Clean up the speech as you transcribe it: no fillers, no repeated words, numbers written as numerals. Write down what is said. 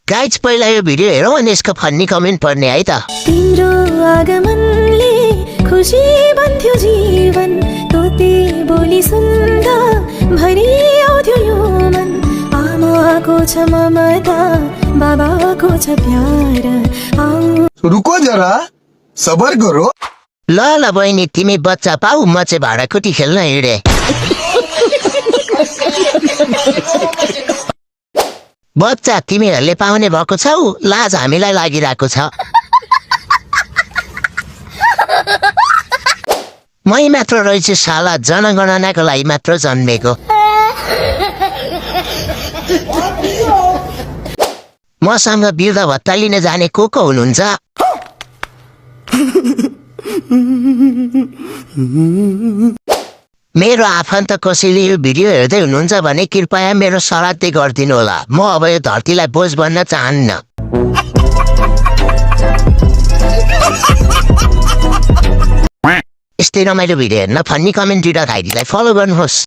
Guys पहिला यो video हेरौँ अनि यसको फन्नी कमेन्ट पढ्ने है त। तिम्रो आगमनले खुसी बन्थ्यो जीवन, तोते बोली सुन्दा भरि आउँथ्यो यो मन। आमाको छ ममता, बाबाको छ प्यार। रुको जरा, सबर करो। ल ल बहिनी तिमी बच्चा पाऊ, म चाहिँ भाँडाकुटी खेल्न हिँडे। बच्चा तिमीहरूले पाउने भएको छौ, लाज हामीलाई लागिरहेको छ। मै मात्र रहेछु साला, जनगणनाको लागि मात्र जन्मेको। मसँग वृद्ध भत्ता लिन जाने को हुनुहुन्छ? मेरो आफन्त कसैले यो भिडियो हेर्दै हुनुहुन्छ भने कृपया मेरो श्राद्धै गरिदिनु होला। म अब यो धरतीलाई बोझ बन्न चाहन्न। यस्तै रमाइलो भिडियो हेर्न फन्नी कमेन्ट दिँदा खाइदिलाई फलो गर्नुहोस्।